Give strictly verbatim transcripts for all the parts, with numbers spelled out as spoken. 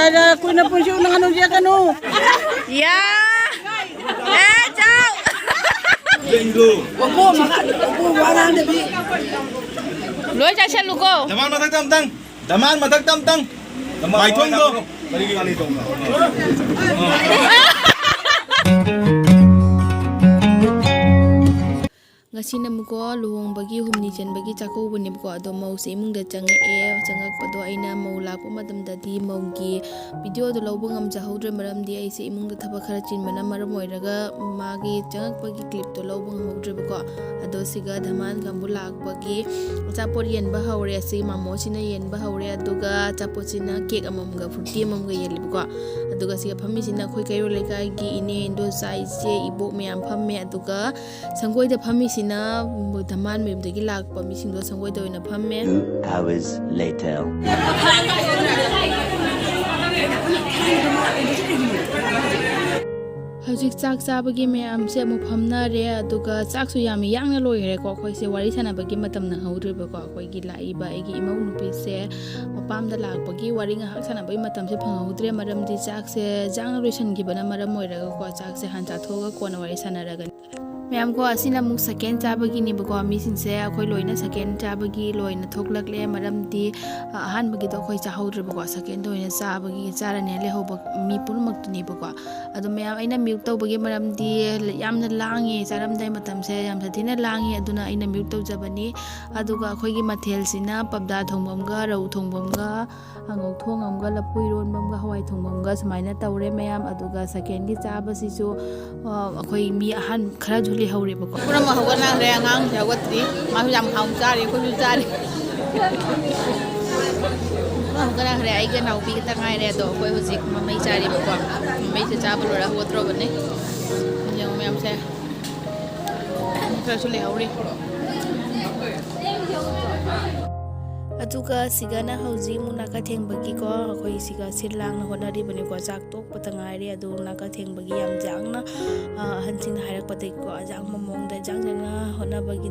ꯑꯗ ꯀꯨꯏꯅ ꯄꯨꯟꯁꯤ ꯅꯪ ꯍꯅꯨꯖꯦ ꯀꯅꯨ꯫ ꯌꯥ꯫ ꯑꯦ, ꯆꯥꯎ꯫ ꯂꯣꯏ ꯆꯥꯁꯜꯂꯨꯀꯣ꯫ ꯗꯃꯥꯟ ꯃꯊꯛꯇ ꯑꯝꯇꯪ꯫ ꯗꯃꯥꯟ ꯃꯊꯛꯇ ꯑꯝꯇꯪ꯫ ꯃꯥꯏꯊꯣꯡꯗꯣ꯫ ꯉꯁꯤꯅ ꯑꯃꯨꯛꯀꯣ ꯂꯨꯍꯣꯡꯕꯒꯤ ꯍꯨꯝꯅꯤ ꯆꯟꯕꯒꯤ ꯆꯥꯛꯀꯧꯕꯅꯦꯕꯀꯣ꯫ ꯑꯗꯣ ꯃꯧꯁꯦ ꯏꯃꯨꯡꯗ ꯆꯪꯉꯛꯑꯦ꯫ ꯆꯪꯉꯛꯄꯗꯣ ꯑꯩꯅ ꯃꯧ ꯂꯥꯛꯄ ꯃꯇꯝꯗꯗꯤ ꯃꯧꯒꯤ ꯚꯤꯗꯤꯑꯣꯗꯣ ꯂꯧꯕ ꯉꯝꯖꯍꯧꯗ꯭ꯔꯦ, ꯃꯔꯝꯗꯤ ꯑꯩꯁꯦ ꯏꯃꯨꯡꯗ ꯊꯕꯛ ꯈꯔ ꯆꯤꯟꯕꯅ ꯃꯔꯝ ꯑꯣꯏꯔꯒ ꯃꯥꯒꯤ ꯆꯪꯉꯛꯄꯒꯤ ꯀ꯭ꯂꯤꯞꯇꯣ ꯂꯧꯕ ꯉꯝꯍꯧꯗ꯭ꯔꯦꯕꯀꯣ꯫ ꯑꯗꯣ ꯁꯤꯒ ꯙꯃꯥꯟ ꯀꯥꯡꯕꯨ ꯂꯥꯛꯄꯒꯤ ꯑꯆꯥꯄꯣꯠ ꯌꯦꯟꯕ ꯍꯧꯔꯦ꯫ ꯑꯁꯤ ꯃꯥꯃꯣꯁꯤꯅ ꯌꯦꯟꯕ ꯍꯧꯔꯦ, ꯑꯗꯨꯒ ꯑꯆꯥꯄꯣꯠꯁꯤꯅ ꯀꯦꯛ ꯑꯃꯃꯝꯒ ꯐ꯭ꯔꯨꯇꯤ ꯑꯃꯃꯝꯒ ꯌꯦꯜꯂꯦꯕꯀꯣ꯫ ꯑꯗꯨꯒ ꯁꯤꯒ ꯐꯝꯃꯤꯁꯤꯅ ꯑꯩꯈꯣꯏ ꯀꯩꯔꯣꯜ ꯂꯩꯀꯥꯏꯒꯤ ꯏꯅꯦ, ꯏꯟꯗꯣꯆꯥ, ꯏꯆꯦ, ꯏꯕꯣꯛ ꯃꯌꯥꯝ ꯐꯝꯃꯦ꯫ ꯑꯗꯨꯒ ꯁꯪꯒꯣꯏꯗ ꯐꯝꯃꯤꯁꯤꯅ ꯙꯃꯥꯟ ꯃꯌꯨꯝꯗꯒꯤ ꯂꯥꯛꯄ ꯃꯤꯁꯤꯡꯗꯣ ꯁꯪꯒꯣꯏꯗ ꯑꯣꯏꯅ ꯐꯝꯃꯦ꯫ Two hours later. ꯍꯧꯖꯤꯛ ꯆꯥꯛ ꯆꯥꯕꯒꯤ ꯃꯌꯥꯝꯁꯦ ꯑꯃꯨꯛ ꯐꯝꯅꯔꯦ, ꯑꯗꯨꯒ ꯆꯥꯛꯁꯨ ꯌꯥꯝ ꯌꯥꯡꯅ ꯂꯣꯏꯈ꯭ꯔꯦꯀꯣ꯫ ꯑꯩꯈꯣꯏꯁꯦ ꯋꯥꯔꯤ ꯁꯥꯟꯅꯕꯒꯤ ꯃꯇꯝ ꯅꯪꯍꯧꯗ꯭ꯔꯦꯕꯀꯣ꯫ ꯑꯩꯈꯣꯏꯒꯤ ꯂꯥꯛꯏꯕ ꯑꯩꯒꯤ ꯏꯃꯧ ꯅꯨꯄꯤꯁꯦ ꯃꯄꯥꯝꯗ ꯂꯥꯛꯄꯒꯤ ꯋꯥꯔꯤ ꯉꯥꯏꯍꯥꯛ ꯁꯥꯟꯅꯕꯒꯤ ꯃꯇꯝꯁꯦ ꯐꯪꯍꯧꯗ꯭ꯔꯦ, ꯃꯔꯝꯗꯤ ꯆꯥꯛꯁꯦ ꯌꯥꯡꯅ ꯂꯣꯏꯁꯤꯟꯈꯤꯕꯅ ꯃꯔꯝ ꯑꯣꯏꯔꯒꯀꯣ꯫ ꯆꯥꯛꯁꯦ ꯍꯥꯟꯅ ꯆꯥꯊꯣꯛꯑꯒ ꯀꯣꯟꯅ ꯋꯥꯔꯤ ꯁꯥꯟꯅꯔꯒꯅꯤ꯫ ꯃꯌꯥꯝ ꯀꯣ, ꯑꯁꯤꯅ ꯑꯃꯨꯛ ꯁꯦꯀꯦꯟ ꯆꯥꯕꯒꯤꯅꯦꯕꯀꯣ꯫ ꯃꯤꯁꯤꯡꯁꯦ ꯑꯩꯈꯣꯏ ꯂꯣꯏꯅ ꯁꯦꯀꯦꯟ ꯆꯥꯕꯒꯤ ꯂꯣꯏꯅ ꯊꯣꯛꯂꯛꯂꯦ, ꯃꯔꯝꯗꯤ, ꯑ, ꯑꯍꯥꯟꯕꯒꯤꯗꯣ ꯑꯩꯈꯣꯏ ꯆꯥꯍꯧꯗ꯭ꯔꯦꯕꯀꯣ꯫ ꯁꯦꯀꯦꯟꯗ ꯑꯣꯏꯅ ꯆꯥꯕꯒꯤ ꯆꯥꯔꯅꯤ ꯂꯩꯍꯧꯕ ꯃꯤ ꯄꯨꯝꯅꯃꯛꯇꯨꯅꯦꯕꯀꯣ꯫ ꯑꯗꯣ ꯃꯌꯥꯝ ꯑꯩꯅ ꯃ꯭ꯌꯨꯠ ꯇꯧꯕꯒꯤ ꯃꯔꯝꯗꯤ ꯌꯥꯝꯅ ꯂꯥꯡꯉꯦ, ꯆꯥꯔꯝꯗꯥꯏ ꯃꯇꯝꯁꯦ ꯌꯥꯝ ꯁꯥꯊꯤꯅ ꯂꯥꯡꯉꯦ, ꯑꯗꯨꯅ ꯑꯩꯅ ꯃ꯭ꯌꯨꯠ ꯇꯧꯖꯕꯅꯤ꯫ ꯑꯗꯨꯒ ꯑꯩꯈꯣꯏꯒꯤ ꯃꯊꯦꯜꯁꯤꯅ ꯄꯞꯗꯥ ꯊꯣꯡꯕ ꯑꯃꯒ, ꯔꯧ ꯊꯣꯡꯕ ꯑꯃꯒ, ꯉꯧꯊꯣꯡ ꯑꯃꯒ, ꯂꯐꯨ ꯏꯔꯣꯟꯕ ꯑꯃꯒ, ꯍꯋꯥꯏ ꯊꯣꯡꯕ ꯑꯃꯒ ꯁꯨꯃꯥꯏꯅ ꯇꯧꯔꯦ ꯃꯌꯥꯝ꯫ ꯑꯗꯨꯒ ꯁꯦꯀꯦꯟꯒꯤ ꯆꯥꯕꯁꯤꯁꯨ, ꯑ, ꯑꯩꯈꯣꯏ ꯃꯤ ꯑꯍꯟ ꯈꯔꯁꯨ ꯂꯩꯍꯧꯔꯦꯕꯀꯣ꯫ ꯄꯨꯝꯅꯃꯛ ꯍꯧꯒꯠꯅꯈ꯭ꯔꯦ, ꯑꯉꯥꯡꯁꯨ ꯍꯧꯒꯠꯇ꯭ꯔꯤ, ꯃꯥꯁꯨ ꯌꯥꯝ ꯍꯥꯎꯅ ꯆꯥꯔꯤ, ꯑꯩꯈꯣꯏꯁꯨ ꯆꯥꯔꯤ꯫ ꯄꯨꯝꯅꯃꯛ ꯍꯧꯒꯠꯅꯈ꯭ꯔꯦ, ꯑꯩꯒ ꯏꯅꯥꯎꯄꯤ ꯈꯛꯇ ꯉꯥꯏꯔꯦ꯫ ꯑꯗꯣ ꯑꯩꯈꯣꯏ ꯍꯧꯖꯤꯛ ꯃꯃꯩ ꯆꯥꯔꯤꯕꯀꯣ, ꯃꯃꯩꯁꯦ ꯆꯥꯕ ꯂꯣꯏꯔ ꯍꯧꯒꯠꯇ꯭ꯔꯕꯅꯦ꯫ ꯌꯦꯡꯉꯨ ꯃꯌꯥꯝꯁꯦ, ꯈꯔꯁꯨ ꯂꯩꯍꯧꯔꯤ꯫ ꯑꯗꯨꯒ ꯁꯤꯒꯅ ꯍꯧꯖꯤꯛ ꯑꯃꯨꯛ ꯅꯥꯀ ꯊꯦꯡꯕꯒꯤꯀꯣ, ꯑꯩꯈꯣꯏ ꯁꯤꯒ ꯁꯤꯜ ꯂꯥꯡꯅ ꯍꯣꯠꯅꯔꯤꯕꯅꯤꯀꯣ꯫ ꯆꯥꯛ ꯇꯣꯛꯄꯇ ꯉꯥꯏꯔꯦ꯫ ꯑꯗꯨ ꯅꯥꯀ ꯊꯦꯡꯕꯒꯤ ꯌꯥꯝ ꯌꯥꯡꯅ, ꯑ, ꯑꯍꯟꯁꯤꯡꯅ ꯍꯥꯏꯔꯛꯄꯗꯒꯤꯀꯣ, ꯑꯌꯥꯡꯕ ꯃꯑꯣꯡꯗ ꯌꯥꯡ ꯌꯥꯡꯅ ꯍꯣꯠꯅꯕꯒꯤ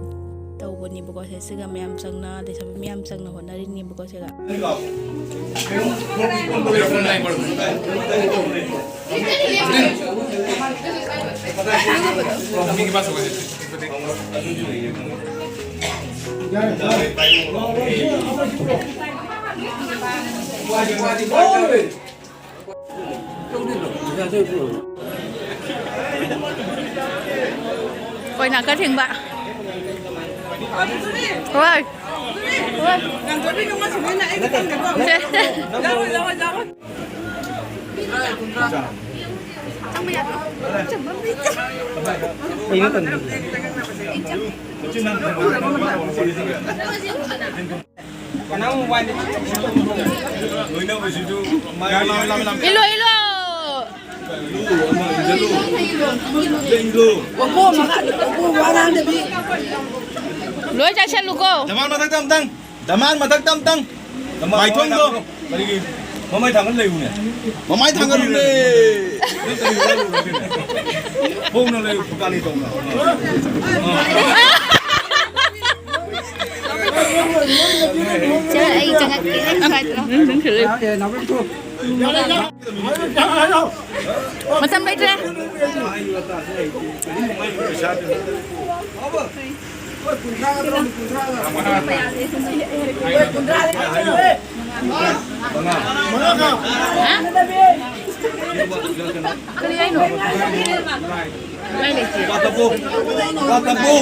ꯇꯧꯕꯅꯦꯕꯀꯣ꯫ ꯁꯦ ꯁꯤꯒ ꯃꯌꯥꯝ ꯆꯪꯅ, ꯂꯩꯁꯥꯕꯤ ꯃꯌꯥꯝ ꯆꯪꯅ ꯍꯣꯠꯅꯔꯤꯅꯦꯕꯀꯣ ꯁꯤꯒ꯫ ꯀꯣꯏꯅ ꯀ ꯊꯤꯡꯕ꯫ ꯍꯣꯏ꯫ ꯍꯣꯏ꯫ ꯁꯦ꯫ ꯆꯪꯕ ꯌꯥꯗ꯭ꯔꯣ? ꯏꯜꯂꯣ, ꯏꯜꯂꯣ꯫ ꯂꯣꯏ ꯆꯥꯁꯜꯂꯨꯀꯣ꯫ ꯗꯃꯥꯟ ꯃꯊꯛꯇ ꯑꯝꯇꯪ꯫ ꯗꯃꯥꯟ ꯃꯊꯛꯇ ꯑꯝꯇꯪ꯫ ꯃꯥꯏꯊꯣꯡꯗꯣ꯫ ꯀꯔꯤꯒꯤ? ꯃꯃꯥꯏ ꯊꯥꯡꯒꯠ ꯂꯩꯌꯨꯅꯦ꯫ ꯃꯃꯥꯏ ꯊꯥꯡꯒꯠꯂꯨꯅꯦ꯫ ꯅꯪ ꯀꯔꯤ ꯍꯨꯔꯥꯜꯂꯨꯔꯒꯦꯅꯦ? ꯈꯣꯡꯅ ꯂꯩꯌꯨ, ꯐꯨꯀꯥꯂꯤ ꯇꯧꯅ꯫ ꯆꯦ, ꯑꯩ ꯆꯪꯉꯛꯀꯦ꯫ ꯅꯪ ꯁ꯭ꯋꯥꯏꯗ ꯂꯥꯛꯑꯣ꯫ ꯃꯇꯝ ꯂꯩꯇ꯭ꯔꯦ꯫ ꯍꯥ? ꯀꯔꯤ ꯍꯥꯏꯅꯣ? ꯀꯗꯥꯏ ꯂꯩꯒꯦ? ꯀ꯭ꯋꯥ ꯇꯞꯄꯨ꯫ ꯀ꯭ꯋꯥ ꯇꯞꯄꯨ꯫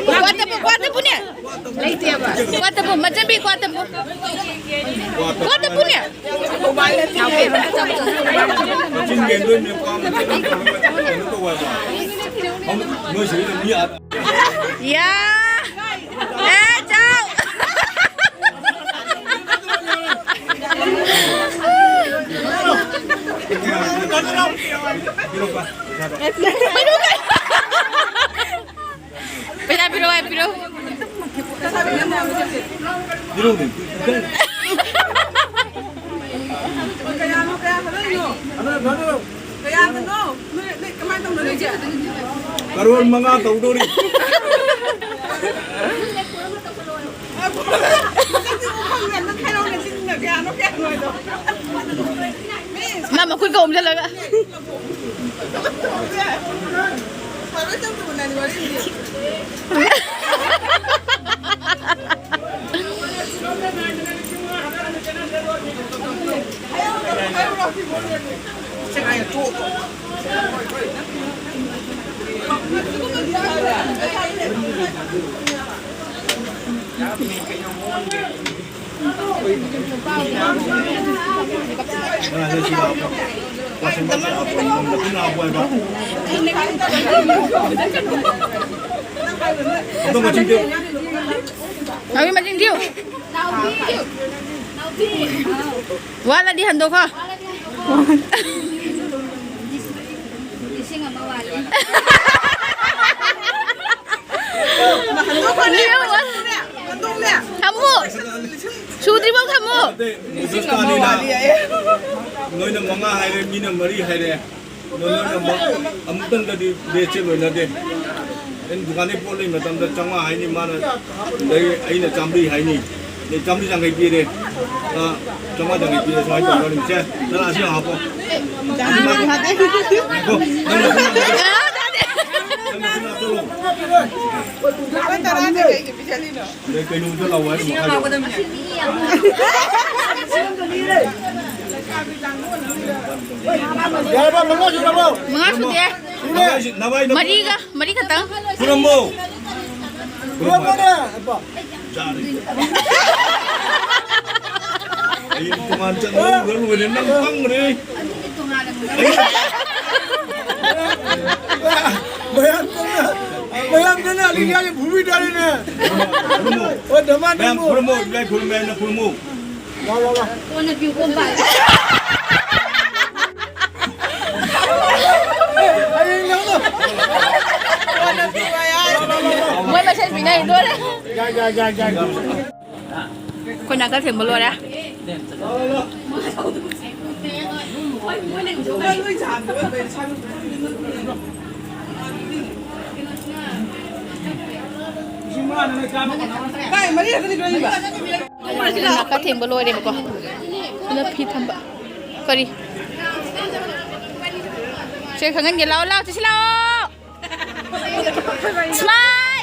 ꯀ꯭ꯋꯥ ꯇꯞꯄꯨ, ꯀ꯭ꯋꯥ ꯇꯞꯄꯨꯅꯦ꯫ ꯂꯩꯇꯦꯕ꯫ ꯀ꯭ꯋꯥ ꯇꯞꯄꯨ, ꯃꯆꯟꯕꯤ, ꯀ꯭ꯋꯥ ꯇꯞꯄꯨ꯫ ꯀ꯭ꯋꯥ ꯇꯞꯄꯨꯅꯦ꯫ ꯃꯆꯤꯟ ꯃꯦꯟꯗꯣꯏꯅꯦ, ꯀ꯭ꯋꯥ ꯃꯆꯤꯟ ꯀꯩꯅꯣ ꯇꯧ ꯍꯥꯏꯕ꯫ ꯅꯣꯏ ꯁꯤꯗ ꯃꯤ ꯑꯥ ꯌꯥ! ꯑꯦ, ꯆꯥꯎ! ꯄꯩꯁꯥ ꯄꯤꯔꯛꯑꯣ ꯍꯥꯏ, ꯄꯤꯔꯛꯑꯣ꯫ ꯄꯤꯔꯛꯑꯣꯅꯦ꯫ ꯀꯌꯥꯅꯣ, ꯀꯌꯥ ꯈꯛꯇꯅꯣ? ꯀꯌꯥꯗꯅꯣ? ꯅꯣꯏ, ꯅꯣꯏ ꯀꯃꯥꯏꯅ ꯇꯧꯅꯔꯤꯒꯦ? ꯀꯔꯣꯔ ꯃꯉꯥ ꯇꯧꯗꯣꯔꯤ꯫ ꯃꯊꯛꯇꯤ ꯎ ꯐꯪꯗꯦ, ꯑꯝꯇ ꯈꯥꯏꯔꯣ꯫ ꯃꯥ ꯃꯈꯨꯠꯀ ꯎꯝꯁꯤꯜꯂꯒ꯫ ꯅꯥꯎꯕꯤ, ꯃꯆꯤꯟ ꯊꯤꯌꯨ꯫ ꯋꯥꯠꯂꯗꯤ ꯍꯟꯗꯣꯛꯈꯣ꯫ ꯂꯤꯁꯤꯡ ꯑꯃ ꯋꯥꯠꯂꯤ꯫ ꯊꯝꯃꯨ꯫ ꯁꯨꯗ꯭ꯔꯤꯐꯥꯎ ꯊꯝꯃꯨ꯫ ꯅꯠꯇꯦ, ꯃꯨꯖꯁꯇꯥꯅꯤꯅ ꯅꯣꯏꯅ ꯃꯉꯥ ꯍꯥꯏꯔꯦ, ꯃꯤꯅ ꯃꯔꯤ ꯍꯥꯏꯔꯦ꯫ ꯑꯗꯣ ꯅꯣꯏꯅ ꯑꯃꯨꯛ, ꯑꯃꯨꯛꯇꯪꯗꯗꯤ ꯕꯦꯒꯁꯦ ꯂꯣꯏꯅꯗꯦ꯫ ꯑꯩꯅ ꯗꯨꯀꯥꯟꯗꯩ ꯄꯣꯠ ꯂꯩꯕ ꯃꯇꯝꯗ ꯆꯥꯝꯃꯉꯥ ꯍꯥꯏꯅꯤ, ꯃꯥꯅ, ꯑꯗꯩ ꯑꯩꯅ ꯆꯥꯝꯃꯔꯤ ꯍꯥꯏꯅꯤ, ꯑꯗꯩ ꯆꯥꯝꯃꯔꯤ ꯌꯥꯡꯈꯩ ꯄꯤꯔꯦ, ꯑ, ꯆꯥꯝꯃꯉꯥ ꯌꯥꯡꯈꯩ ꯄꯤꯔꯦ, ꯁꯨꯃꯥꯏꯅ ꯇꯧꯅꯔꯤꯕꯁꯦ꯫ ꯅꯪ ꯑꯁꯤ ꯍꯥꯞꯄꯣ꯫ ꯉꯥꯏꯈꯣ, ꯅꯪ ꯅꯈꯨꯠ ꯅꯈꯨꯠ ꯍꯥꯞꯆꯜꯂꯣ꯫ ꯂꯨꯄꯥ ꯇꯔꯥꯗꯤ ꯀꯩꯒꯤ ꯄꯤꯖꯜꯂꯤꯅꯣ? ꯑꯗꯩ ꯀꯩꯅꯣꯝꯇ ꯂꯧ ꯍꯥꯏꯔꯤꯃꯣ ꯍꯥꯏꯔꯣ꯫ ꯌꯥꯔꯕ, ꯃꯉꯥ ꯁꯨꯔꯕꯣ? ꯃꯉꯥ ꯁꯨꯗꯦ꯫ ꯅꯚꯥꯏ, ꯅꯚꯥꯏ, ꯃꯔꯤꯒ, ꯃꯔꯤ ꯈꯛꯇꯪ꯫ ꯈꯨꯔꯝꯃꯣ꯫ ꯈꯨꯔꯝꯃꯣꯅꯦ, ꯏꯄꯥ꯫ ꯆꯥꯔꯦ꯫ ꯑꯩ ꯇꯣꯉꯥꯟ ꯆꯠꯂꯨꯔ ꯂꯣꯏꯔꯦ, ꯅꯪ ꯄꯪꯈ꯭ꯔꯦ꯫ ꯃꯌꯥꯝ ꯆꯪꯅ, ꯃꯌꯥꯝ ꯆꯪꯅ ꯑꯂꯤꯌꯥꯒꯤ ꯐꯨꯕꯤ ꯇꯥꯔꯦꯅꯦ꯫ ꯈꯨꯔꯨꯝꯃꯣ꯫ ꯍꯣꯏ, ꯗꯃꯥꯟ ꯃꯌꯥꯝ ꯅꯪꯕꯨ꯫ ꯈꯨꯔꯨꯝꯃꯣ, ꯏꯕꯥꯏ ꯈꯨꯔꯨꯝꯃꯦ ꯍꯥꯏꯅ ꯈꯨꯔꯨꯝꯃꯣ꯫ ꯂꯥꯎ, ꯂꯥꯎ, ꯂꯥꯎ꯫ ꯀꯣꯟꯅ ꯄꯤꯌꯨ ꯍꯥꯏ꯫ ꯍꯌꯦꯡ ꯂꯧꯔꯣ꯫ ꯀꯣꯟꯅ ꯄꯤꯌꯨ ꯍꯥꯏ꯫ ꯃꯣꯏ ꯃꯁꯦꯟ ꯄꯤꯅꯔꯤ ꯂꯣꯏꯔꯦ꯫ ꯌꯥꯏ, ꯌꯥꯏ, ꯌꯥꯏ, ꯌꯥꯏ꯫ ꯑꯩꯈꯣꯏ ꯅꯥꯀꯜ ꯊꯦꯡꯕ ꯂꯣꯏꯔꯦ꯫ ꯀꯥꯏ ꯃꯔꯤ ꯈꯛꯇꯅꯤ ꯄꯤꯔꯛꯏꯕ? ꯅꯥꯀ ꯊꯦꯡꯕ ꯂꯣꯏꯔꯦꯕꯀꯣ꯫ ꯑꯗꯨꯅ ꯐꯤ ꯊꯝꯕ꯫ ꯀꯔꯤ? ꯁꯦ, ꯈꯪꯍꯟꯒꯦ꯫ ꯂꯥꯛꯑꯣ, ꯂꯥꯛꯑꯣ, ꯆꯦꯁꯤ ꯂꯥꯛꯑꯣ꯫ ꯁ꯭ꯃꯥꯏ!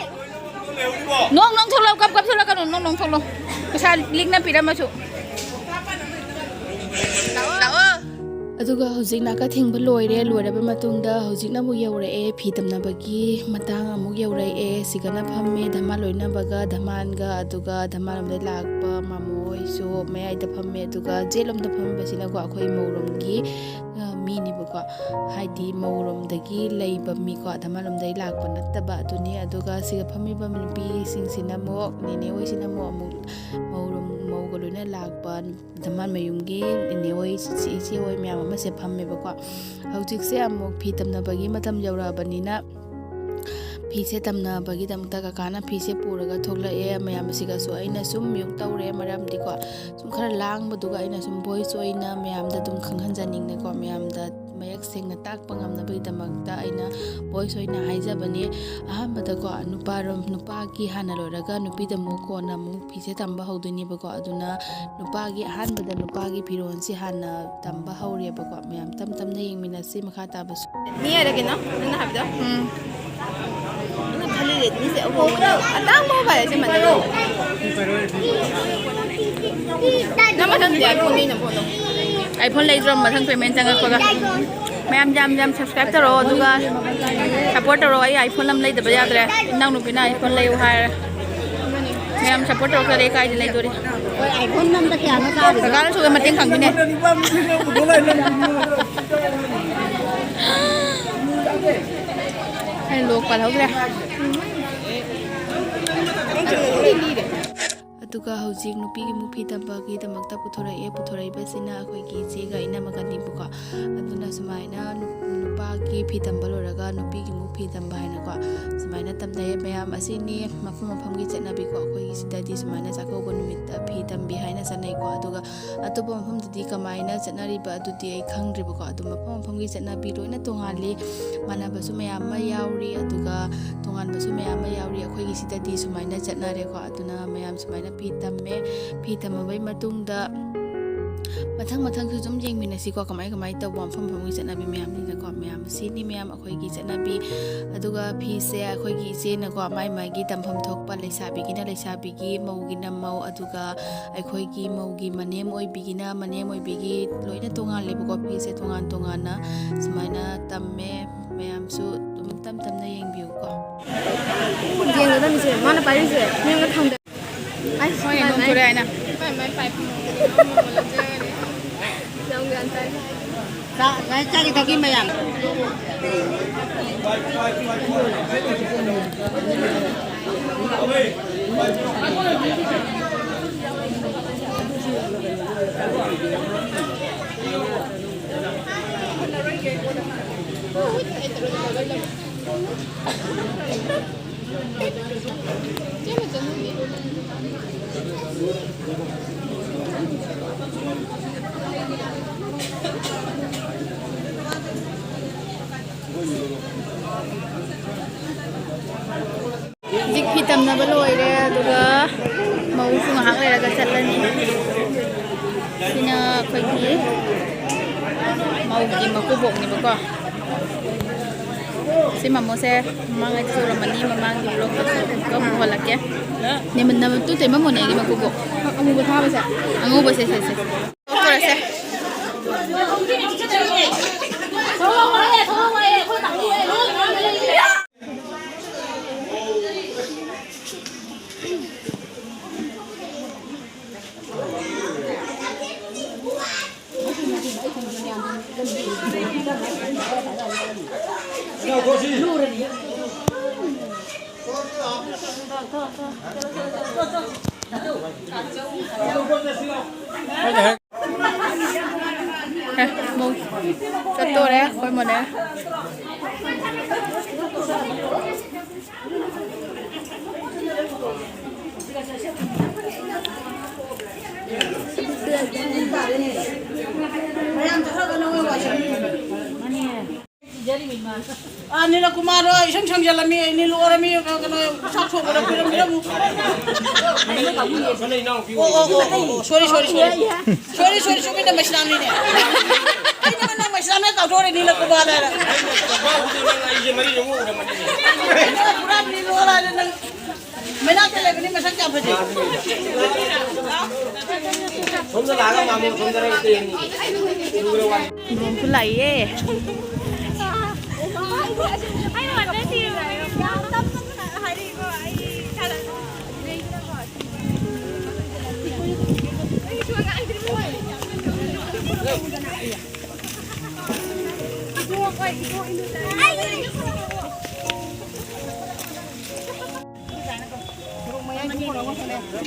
ꯅꯣꯡ, ꯅꯣꯡ ꯊꯣꯛꯂꯛꯑꯣ, ꯀꯞ, ꯀꯞ ꯊꯣꯛꯂꯛꯀꯅꯨ, ꯅꯣꯡ, ꯅꯣꯡ ꯊꯣꯛꯂꯛꯑꯣ꯫ ꯄꯩꯁꯥ ꯂꯤꯛꯅ ꯄꯤꯔꯝꯃꯁꯨ꯫ ꯂꯥꯛꯑꯣ꯫ ꯑꯗꯨꯒ ꯍꯧꯖꯤꯛ ꯅꯥꯀ ꯊꯦꯡꯕ ꯂꯣꯏꯔꯦ꯫ ꯂꯣꯏꯔꯕ ꯃꯇꯨꯡꯗ ꯍꯧꯖꯤꯛꯅ ꯑꯃꯨꯛ ꯌꯧꯔꯛꯑꯦ, ꯐꯤ ꯇꯝꯅꯕꯒꯤ ꯃꯇꯥꯡ ꯑꯃꯨꯛ ꯌꯧꯔꯛꯑꯦ꯫ ꯁꯤꯒꯅ ꯐꯝꯃꯦ ꯙꯃꯥꯟ ꯂꯣꯏꯅꯕꯒ, ꯙꯃꯥꯟꯒ, ꯑꯗꯨꯒ ꯙꯃꯥꯟꯂꯣꯝꯗꯒꯤ ꯂꯥꯛꯄ ꯃꯥꯃꯣ ꯍꯣꯏꯁꯨ ꯃꯌꯥꯏꯗ ꯐꯝꯃꯦ꯫ ꯑꯗꯨꯒ ꯖꯦꯠꯂꯣꯝꯗ ꯐꯝꯃꯤꯕꯁꯤꯅꯀꯣ ꯑꯩꯈꯣꯏ ꯃꯧꯔꯣꯝꯒꯤ, ꯑ, ꯃꯤꯅꯦꯕꯀꯣ, ꯍꯥꯏꯗꯤ ꯃꯧꯔꯣꯝꯗꯒꯤ ꯂꯩꯕ ꯃꯤꯀꯣ, ꯙꯃꯥꯟꯂꯣꯝꯗꯒꯤ ꯂꯥꯛꯄ ꯅꯠꯇꯕ ꯑꯗꯨꯅꯤ꯫ ꯑꯗꯨꯒ ꯁꯤꯒ ꯐꯝꯃꯤꯕ ꯅꯨꯄꯤꯁꯤꯡꯁꯤꯅ ꯑꯃꯨꯛ, ꯅꯦꯅꯦ ꯍꯣꯏꯁꯤꯅ ꯑꯃꯨꯛ, ꯑꯃꯨꯛ ꯃꯧꯔꯣꯝ, ꯃꯧꯒ ꯂꯣꯏꯅ ꯂꯥꯛꯄ ꯙꯃꯥꯟ ꯃꯌꯨꯝꯒꯤ ꯏꯅꯦ ꯍꯣꯏ, ꯏꯆꯦ, ꯏꯆꯦ ꯍꯣꯏ ꯃꯌꯥꯝ ꯑꯃꯁꯦ ꯐꯝꯃꯦꯕꯀꯣ꯫ ꯍꯧꯖꯤꯛꯁꯦ ꯑꯃꯨꯛ ꯐꯤ ꯇꯝꯅꯕꯒꯤ ꯃꯇꯝ ꯌꯧꯔꯛꯑꯕꯅꯤꯅ ꯐꯤꯁꯦ ꯇꯝꯅꯕꯒꯤꯗꯃꯛꯇ ꯀꯀꯥꯅ ꯐꯤꯁꯦ ꯄꯨꯔꯒ ꯊꯣꯛꯂꯛꯑꯦ꯫ ꯃꯌꯥꯝ ꯑꯁꯤꯒꯁꯨ ꯑꯩꯅ ꯁꯨꯝ ꯃ꯭ꯌꯨꯠ ꯇꯧꯔꯦ, ꯃꯔꯝꯗꯤꯀꯣ ꯁꯨꯝ ꯈꯔ ꯂꯥꯡꯕꯗꯨꯒ ꯑꯩꯅ ꯁꯨꯝ ꯚꯣꯏꯁ ꯑꯣꯏꯅ ꯃꯌꯥꯝꯗ ꯑꯗꯨꯝ ꯈꯪꯍꯟꯖꯅꯤꯡꯅꯀꯣ, ꯃꯌꯥꯝꯗ ꯃꯌꯦꯛ ꯁꯦꯡꯅ ꯇꯥꯛꯄ ꯉꯝꯅꯕꯒꯤꯗꯃꯛꯇ ꯑꯩꯅ ꯚꯣꯏꯁ ꯑꯣꯏꯅ ꯍꯥꯏꯖꯕꯅꯦ꯫ ꯑꯍꯥꯟꯕꯗꯀꯣ ꯅꯨꯄꯥꯔꯣꯝ, ꯅꯨꯄꯥꯒꯤ ꯍꯥꯟꯅ ꯂꯣꯏꯔꯒ ꯅꯨꯄꯤꯗ ꯑꯃꯨꯛ ꯀꯣꯟꯅ ꯑꯃꯨꯛ ꯐꯤꯁꯦ ꯇꯝꯕ ꯍꯧꯗꯣꯏꯅꯦꯕꯀꯣ꯫ ꯑꯗꯨꯅ ꯅꯨꯄꯥꯒꯤ, ꯑꯍꯥꯟꯕꯗ ꯅꯨꯄꯥꯒꯤ ꯐꯤꯔꯣꯜꯁꯤ ꯍꯥꯟꯅ ꯇꯝꯕ ꯍꯧꯔꯦꯕꯀꯣ꯫ ꯃꯌꯥꯝ ꯇꯞ ꯇꯞꯅ ꯌꯦꯡꯃꯤꯟꯅꯁꯤ ꯃꯈꯥ ꯇꯥꯕꯁꯨ꯫ ꯃꯤ ꯍꯥꯏꯔꯒꯦ ꯅꯪ, ꯅꯪꯅ ꯍꯥꯏꯕꯗꯣ? ꯎꯝ꯫ ꯑꯩꯅ ꯈꯜꯂꯤ ꯔꯦꯗꯃꯤꯁꯦ ꯑꯍꯣꯡꯕꯅꯦ꯫ ꯑꯇꯥꯡꯕ ꯃꯣꯕꯥꯏꯜꯁꯦ ꯃꯥꯟꯅꯗꯦ꯫ ꯅꯪ ꯃꯊꯪꯗꯤ iPhone ꯂꯩꯅ ꯐꯣꯟꯗꯣ꯫ iPhone ꯂꯩꯗ꯭ꯔꯣ ꯃꯊꯪ payment ꯆꯪꯉꯛꯄꯒ? ꯃꯌꯥꯝ ꯌꯥꯝ ꯌꯥꯝ subscribe ꯇꯧꯔꯛꯑꯣ, ꯑꯗꯨꯒ support ꯇꯧꯔꯛꯑꯣ꯫ ꯑꯩ iPhone ꯑꯃ ꯂꯩꯗꯕ ꯌꯥꯗ꯭ꯔꯦ꯫ ꯏꯅꯥꯎꯅꯨꯄꯤꯅ iPhone ꯂꯩꯌꯨ ꯍꯥꯏꯔꯦ꯫ ꯃꯌꯥꯝ support ꯇꯧꯔꯛꯇ꯭ꯔꯗꯤ ꯑꯩ ꯀꯥꯏꯗ ꯂꯩꯗꯣꯔꯤ? ꯍꯣꯏ, iPhone ꯑꯃꯗ ꯀꯌꯥꯅꯣ ꯇꯥꯔꯤꯕ? ꯀꯀꯥꯅꯁꯨ ꯃꯇꯦꯡ ꯄꯥꯡꯕꯤꯅꯦ꯫ ꯑꯩ ꯂꯣꯛ ꯄꯥꯜꯍꯧꯗ꯭ꯔꯦ꯫ ꯑꯗꯨꯒ ꯍꯧꯖꯤꯛ ꯅꯨꯄꯤꯒꯤ ꯑꯃꯨꯛ ꯐꯤ ꯇꯝꯕꯒꯤꯗꯃꯛꯇ ꯄꯨꯊꯣꯔꯛꯑꯦ꯫ ꯄꯨꯊꯣꯔꯛꯏꯕꯁꯤꯅ ꯑꯩꯈꯣꯏꯒꯤ ꯏꯆꯦꯒ ꯏꯅꯝꯃꯒꯅꯤꯕꯀꯣ꯫ ꯑꯗꯨꯅ ꯁꯨꯃꯥꯏꯅ ꯅꯨ-, ꯅꯨꯄꯥꯒꯤ ꯐꯤ ꯇꯝꯕ ꯂꯣꯏꯔꯒ ꯅꯨꯄꯤꯒꯤ ꯑꯃꯨꯛ ꯐꯤ ꯇꯝꯕ ꯍꯥꯏꯅꯀꯣ, ꯁꯨꯃꯥꯏꯅ ꯇꯝꯅꯩꯌꯦ꯫ ꯃꯌꯥꯝ ꯑꯁꯤꯅꯤ ꯃꯐꯝ ꯃꯐꯝꯒꯤ ꯆꯠꯅꯕꯤꯀꯣ꯫ ꯑꯩꯈꯣꯏꯒꯤ ꯁꯤꯗꯗꯤ ꯁꯨꯃꯥꯏꯅ ꯆꯥꯛꯀꯧꯕ ꯅꯨꯃꯤꯠꯇ ꯐꯤ ꯇꯝꯕꯤ ꯍꯥꯏꯅ ꯆꯠꯅꯩꯀꯣ꯫ ꯑꯗꯨꯒ ꯑꯇꯣꯞꯄ ꯃꯐꯝꯗꯗꯤ ꯀꯃꯥꯏꯅ ꯆꯠꯅꯔꯤꯕ ꯑꯗꯨꯗꯤ ꯑꯩ ꯈꯪꯗ꯭ꯔꯤꯕꯀꯣ꯫ ꯑꯗꯨ ꯃꯐꯝ ꯃꯐꯝꯒꯤ ꯆꯠꯅꯕꯤ ꯂꯣꯏꯅ ꯇꯣꯉꯥꯜꯂꯤ꯫ ꯃꯥꯟꯅꯕꯁꯨ ꯃꯌꯥꯝ ꯑꯃ ꯌꯥꯎꯔꯤ, ꯑꯗꯨꯒ ꯇꯣꯉꯥꯟꯕꯁꯨ ꯃꯌꯥꯝ ꯑꯃ ꯌꯥꯎꯔꯤ꯫ ꯑꯩꯈꯣꯏꯒꯤ ꯁꯤꯗꯗꯤ ꯁꯨꯃꯥꯏꯅ ꯆꯠꯅꯔꯦꯀꯣ꯫ ꯑꯗꯨꯅ ꯃꯌꯥꯝ ꯁꯨꯃꯥꯏꯅ ꯐꯤ ꯇꯝꯃꯦ꯫ ꯐꯤ ꯇꯝꯃꯕꯩ ꯃꯇꯨꯡꯗ ꯃꯊꯪ ꯃꯊꯪꯁꯨ ꯑꯗꯨꯝ ꯌꯦꯡꯃꯤꯟꯅꯁꯤꯀꯣ, ꯀꯃꯥꯏ ꯀꯃꯥꯏ ꯇꯧꯕ, ꯃꯐꯝ ꯃꯐꯝꯒꯤ ꯆꯠꯅꯕꯤ ꯃꯌꯥꯝꯅꯤꯅꯀꯣ꯫ ꯃꯌꯥꯝ ꯑꯁꯤꯅꯤ ꯃꯌꯥꯝ ꯑꯩꯈꯣꯏꯒꯤ ꯆꯠꯅꯕꯤ꯫ ꯑꯗꯨꯒ ꯐꯤꯁꯦ ꯑꯩꯈꯣꯏꯒꯤ ꯏꯆꯦꯅꯀꯣ, ꯃꯥꯏ ꯃꯥꯏꯒꯤ ꯇꯝꯐꯝ ꯊꯣꯛꯄ, ꯂꯩꯁꯥꯕꯤꯒꯤꯅ ꯂꯩꯁꯥꯕꯤꯒꯤ, ꯃꯧꯒꯤꯅ ꯃꯧ, ꯑꯗꯨꯒ ꯑꯩꯈꯣꯏꯒꯤ ꯃꯧꯒꯤ ꯃꯅꯦꯝ ꯑꯣꯏꯕꯤꯒꯤꯅ ꯃꯅꯦꯝ ꯑꯣꯏꯕꯤꯒꯤ, ꯂꯣꯏꯅ ꯇꯣꯉꯥꯜꯂꯦꯕꯀꯣ꯫ ꯐꯤꯁꯦ ꯇꯣꯉꯥꯟ ꯇꯣꯉꯥꯟꯅ ꯁꯨꯃꯥꯏꯅ ꯇꯝꯃꯦ꯫ ꯃꯌꯥꯝꯁꯨ ꯑꯗꯨꯝ ꯇꯝ ꯇꯝꯅ ꯌꯦꯡꯕꯤꯌꯨꯀꯣ꯫ ꯌꯦꯡꯒꯗꯕꯅꯤꯁꯦ, ꯃꯥꯅ ꯄꯥꯏꯔꯤꯁꯦ ꯃꯌꯨꯝꯗ ꯊꯥꯡꯗ-, ꯑꯩ ꯍꯣꯏ, ꯃꯥꯏ ꯅꯣꯡ ꯃꯥꯏ ꯆꯨꯔꯦ ꯍꯥꯏꯅ꯫ ꯃꯥꯏ ꯃꯥꯏ ꯄꯥꯏ ꯐꯃꯨꯡꯗ ꯂꯣꯏꯅꯃꯛ ꯂꯧꯖꯔꯦ꯫ ꯌꯥꯝ ꯒ꯭ꯌꯥꯟ ꯇꯥꯏ꯫ ꯆꯥ-, ꯆꯥ-, ꯆꯥꯒꯤ ꯊꯛꯀꯤ ꯃꯌꯥꯝ꯫ ꯍꯧꯖꯤꯛ ꯐꯤ ꯇꯝꯅꯕ ꯂꯣꯏꯔꯦ, ꯑꯗꯨꯒ ꯃꯧꯁꯨ ꯉꯥꯏꯍꯥꯛ ꯂꯩꯔꯒ ꯆꯠꯂꯅꯤ꯫ ꯁꯤꯅ ꯑꯩꯈꯣꯏꯒꯤ ꯃꯧꯒꯤ ꯃꯀꯨꯕꯣꯛꯅꯦꯕꯀꯣ꯫ ꯁꯤ ꯃꯃꯣꯁꯦ ꯃꯃꯥꯡꯉꯩꯗꯁꯨ ꯎꯔꯝꯃꯅꯤ, ꯃꯃꯥꯡꯒꯤ vlogꯇꯁꯨ ꯑꯃꯨꯛꯀ ꯑꯃꯨꯛ ꯎꯍꯜꯂꯛꯀꯦ꯫ ꯅꯦꯃꯟ-, ꯅꯃ-, ꯇꯨ ꯇꯩ ꯃꯃꯣꯅꯦ ꯑꯩꯒꯤ ꯃꯀꯨꯕꯣꯛ꯫ ꯑꯃꯨꯕ ꯊꯥꯕꯁꯦ꯫ ꯑꯉꯧꯕꯁꯦ, ꯁꯦ, ꯁꯦ꯫ ꯊꯣꯛꯈ꯭ꯔꯁꯦ꯫ ꯑꯦ, ꯃꯧ ꯆꯠꯇꯣꯔꯦ ꯑꯩꯈꯣꯏ ꯃꯣꯅꯦ꯫ ꯑꯥ, ꯅꯤꯂꯀꯨꯃꯥꯔꯗꯣ ꯏꯁꯪ ꯁꯪꯖꯜꯂꯝꯃꯤ, ꯅꯤꯂꯨ ꯑꯣꯔꯝꯃꯤ, ꯀꯩꯅꯣ, ꯆꯥꯛ ꯊꯣꯡꯕꯗ ꯈꯨꯏꯔꯝ ꯈꯨꯏꯔꯝꯃꯨ꯫ ꯑꯣ, ꯑꯣ, ꯑꯣ, ꯑꯣ, ꯑꯣ, sorry, sorry, sorry. Sorry, sorry, ꯆꯨꯝꯃꯤꯅꯦ, ꯃꯩꯁꯅꯥꯝꯅꯤꯅꯦ꯫ ꯑꯩꯅ ꯅꯪ ꯃꯩꯁꯅꯥꯝꯅꯦ ꯀꯥꯎꯊꯣꯛꯎꯔꯦ, ꯅꯤꯂꯀꯨꯃꯥꯔ ꯍꯥꯏꯔ꯫ ꯄꯨꯔꯥ ꯅꯤꯂꯨ ꯑꯣꯔ ꯍꯥꯏꯔ ꯅꯪ꯫ ꯃꯅꯥꯛꯇ ꯂꯩꯕꯅꯤ, ꯃꯁꯛ ꯌꯥꯝ ꯐꯖꯩ꯫ ꯁꯣꯝꯗ ꯂꯥꯛꯑꯒ ꯃꯥꯃꯣ, ꯁꯣꯝꯗ ꯂꯩꯔꯦ꯫ ꯅꯣꯡꯁꯨ ꯂꯥꯛꯏꯌꯦ꯫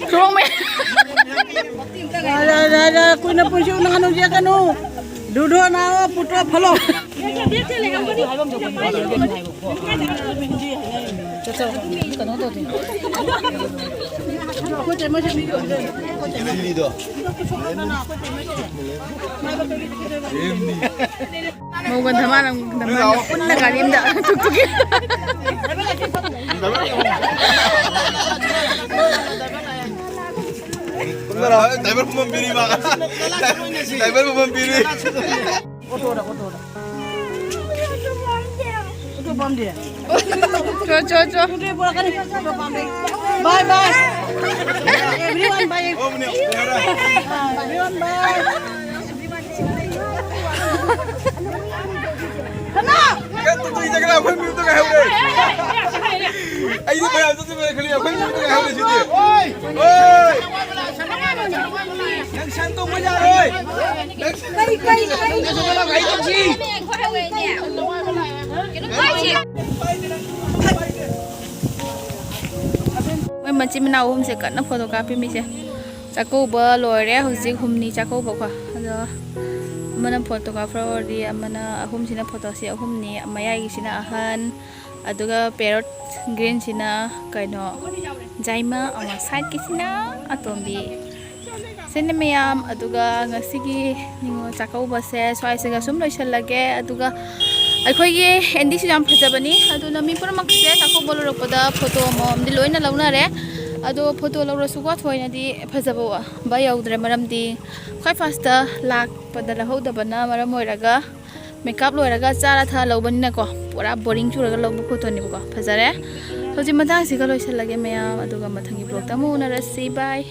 ꯁꯣꯔꯣꯛ ꯃꯌꯥꯏ꯫ ꯌꯥꯔꯦ, ꯌꯥꯔꯦ, ꯌꯥꯔꯦ, ꯀꯨꯏꯅ ꯄꯨꯟꯁꯤ ꯎꯅ ꯉꯥꯅꯨ ꯌꯦꯛꯀꯅꯨ꯫ ꯂꯨꯗꯣ ꯅꯥꯑꯣ, ꯄꯨꯠꯇꯣ ꯐꯂꯣ꯫ ꯃꯧꯒ ꯙꯃꯥꯅ, ꯙꯃꯥꯅ ꯄꯨꯟꯅ ꯒꯥꯔꯤ ꯑꯝꯗ ꯊꯨꯛ ꯊꯨꯛꯀꯤ꯫ ꯗ꯭ꯔꯥꯏꯚꯔ ꯐꯝꯐꯝ ꯄꯤꯔꯤ ꯃꯥ꯫ ꯗ꯭ꯔꯥꯏꯚꯔ ꯐꯝꯐꯝ ꯄꯤꯔꯤ꯫ ꯑꯣꯇꯣꯗ, ꯑꯣꯇꯣꯗ꯫ ꯑꯣꯇꯣ ꯄꯥꯝꯗꯦ꯫ ꯆꯣ, ꯆꯣ, ꯆꯣ꯫ ꯑꯣꯇꯣ ꯄꯥꯝꯗꯦ꯫ Bye, bye. Everyone, bye. ꯑꯣ, ꯃꯅꯦ, ꯌꯥꯔꯦ꯫ ꯑꯥ, everyone, bye. ꯀꯟꯅ ꯇꯨ ꯇꯨ ꯏꯟꯅꯒ꯭ꯔꯥ, ꯑꯩꯈꯣꯏ ꯃꯤꯅꯤꯠꯇ ꯉꯥꯏꯍꯧꯔꯦ꯫ ꯑꯩꯗꯤ ꯃꯌꯥꯝ ꯆꯠꯁꯤꯟꯕꯅ ꯈꯜꯂꯤ, ꯑꯩꯈꯣꯏ ꯃꯤꯅꯤꯠꯇ ꯉꯥꯏꯍꯧꯔꯦ ꯁꯤꯗꯤ꯫ ꯑꯣꯏ! ꯅꯪ ꯁꯟ ꯇꯣꯡꯕ ꯌꯥꯔꯣꯏ꯫ ꯅꯪ ꯀꯩ, ꯀꯩ, ꯀꯩ? ꯅꯪ ꯁꯟ ꯇꯣꯡꯕ ꯌꯥꯔꯣꯏ꯫ ꯃꯣꯏ ꯃꯆꯤꯟ ꯃꯅꯥꯎ ꯑꯍꯨꯝꯁꯦ ꯀꯟꯅ ꯐꯣꯇꯣ ꯀꯥꯞꯄꯤ ꯃꯤꯁꯦ꯫ ꯆꯥꯛꯀꯧꯕ ꯂꯣꯏꯔꯦ, ꯍꯧꯖꯤꯛ ꯍꯨꯝꯅꯤ ꯆꯥꯛꯀꯧꯕꯀꯣ꯫ ꯑꯗꯣ ꯑꯃꯅ ꯐꯣꯇꯣꯒ꯭ꯔꯥꯐꯔ ꯑꯣꯏꯔꯤ, ꯑꯃꯅ, ꯑꯍꯨꯝꯁꯤꯅ ꯐꯣꯇꯣꯁꯤ ꯑꯍꯨꯝꯅꯤ, ꯃꯌꯥꯏꯒꯤꯁꯤꯅ ꯑꯍꯟ, ꯑꯗꯨꯒ parrot greenꯁꯤꯅ ꯀꯩꯅꯣ, ꯖꯥꯏꯃ, ꯑꯃ sideꯀꯤꯁꯤꯅ ꯑꯇꯣꯝꯕꯤ꯫ ꯁꯤꯅ ꯃꯌꯥꯝ, ꯑꯗꯨꯒ ꯉꯁꯤꯒꯤ ꯅꯤꯉꯣꯜ ꯆꯥꯛꯀꯧꯕꯁꯦ ꯁ꯭ꯋꯥꯏꯁꯤꯒ ꯁꯨꯝ ꯂꯣꯏꯁꯤꯜꯂꯒꯦ꯫ ꯑꯗꯨꯒ ꯑꯩꯈꯣꯏꯒꯤ ꯑꯦꯟꯗꯤꯁꯨ ꯌꯥꯝ ꯐꯖꯕꯅꯤ꯫ ꯑꯗꯨꯅ ꯃꯤ ꯄꯨꯝꯅꯃꯛꯁꯦ ꯆꯥꯛꯀꯧꯕ ꯂꯣꯏꯔꯛꯄꯗ ꯐꯣꯇꯣ ꯑꯃꯃꯝꯗꯤ ꯂꯣꯏꯅ ꯂꯧꯅꯔꯦ꯫ ꯑꯗꯣ ꯐꯣꯇꯣ ꯂꯧꯔꯁꯨꯀꯣ, ꯊꯣꯏꯅꯗꯤ ꯐꯖꯕ ꯌꯧꯗ꯭ꯔꯦ꯫ ꯃꯔꯝꯗꯤ ꯈ꯭ꯋꯥꯏ ꯐꯥꯔꯁꯇ ꯂꯥꯛꯄꯗ ꯂꯧꯍꯧꯗꯕꯅ ꯃꯔꯝ ꯑꯣꯏꯔꯒ, ꯃꯦꯀꯞ ꯂꯣꯏꯔꯒ ꯆꯥꯔ ꯊꯛꯑ ꯂꯧꯕꯅꯤꯅꯀꯣ, ꯄꯨꯔꯥ ꯕꯣꯔꯤꯡ ꯆꯨꯔꯒ ꯂꯧꯕ ꯐꯣꯇꯣꯅꯦꯕꯀꯣ꯫ ꯐꯖꯔꯦ꯫ ꯍꯧꯖꯤꯛ ꯃꯇꯥꯡꯁꯤꯒ ꯂꯣꯏꯁꯤꯜꯂꯒꯦ ꯃꯌꯥꯝ, ꯑꯗꯨꯒ ꯃꯊꯪꯒꯤ ꯕ꯭ꯂꯣꯛꯇ ꯑꯃꯨꯛ ꯎꯅꯔꯁꯤ꯫ ꯕꯥꯏ꯫